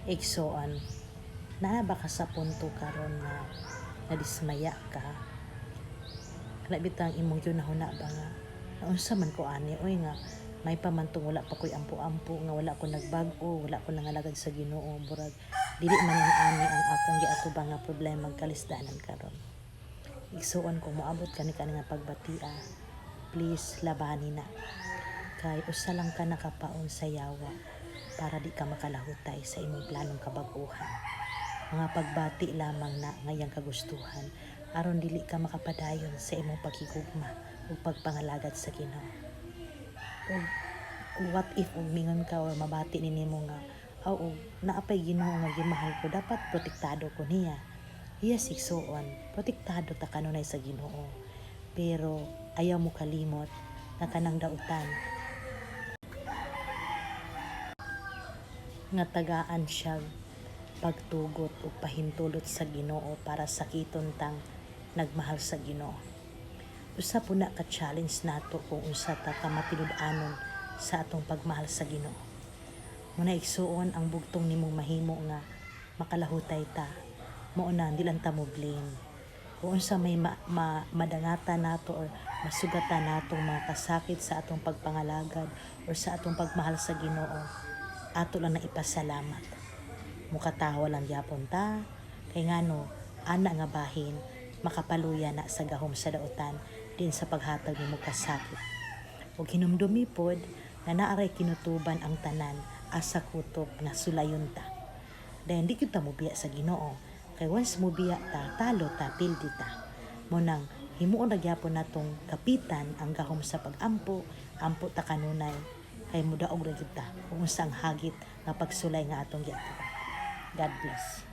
Igsoon, naa ba ka sa punto karon nga nadismaya ka? Kana bitang imong gihunahuna ba nga naunsa man ko ani oy, nga may pa man tong wala pa ko'y ampo-ampo, nga wala ko nagbag-o, wala ko nangalagad sa Ginoo, murag dili man ni ani ang akong giatubang nga problema kalisdanan karon? Igsuon, kung moabot kani kani nga pagbatia, please labani na, kay usa lang ka nakapaon sa yawa para di ka makalahutay sa imong planong kabag-ohan. Mga pagbati lamang na ngayang kagustuhan aron dili ka makapadayon sa imong paghigugma ug pagpangalagad sa Ginoo. Ug what if ug mingon ka or mabati ni nimo nga aw, og naa pay Ginoo nga gimahal ko, dapat protektado ko niya? Yes, igsuon, protektado ta kanunay sa Ginoo, pero ayaw mo kalimot nga kanang dautan nga tagaan siya pagtugot o pahintulot sa Ginoo para sakiton tang nagmahal sa Ginoo. Usa po na ka challenge nato kung unsa ta ka matinud-anon sa atong pagmahal sa Ginoo. Muna, igsuon, ang bugtong nimong mahimo nga makalahutay ta, mao na di lang ta mo blame. Kung unsa may madangatan nato or masugatan natong mga kasakit sa atong pagpangalagad or sa atong pagmahal sa Ginoo, ato lang na ipasalamat. Mukatawa lang gyapon ta kay ngano ana nga bahin makapaluya na sa gahom sa dautan din sa paghatag nimo kasakit. Ug hinumdumi pod nga naaray kinutuban ang tanan asa kutob nga sulayon ta. Dayon di kita mobiya sa Ginoo kay once mobiya ta, talo ta, pildi ta. Mao nang himuon ra gyapon natong kapitan ang gahom sa pag-ampo, ampo ta kanunay kay mudaog ra gyud ta kung unsa ang hagit nga pagsulay nga atong giatuban. God bless.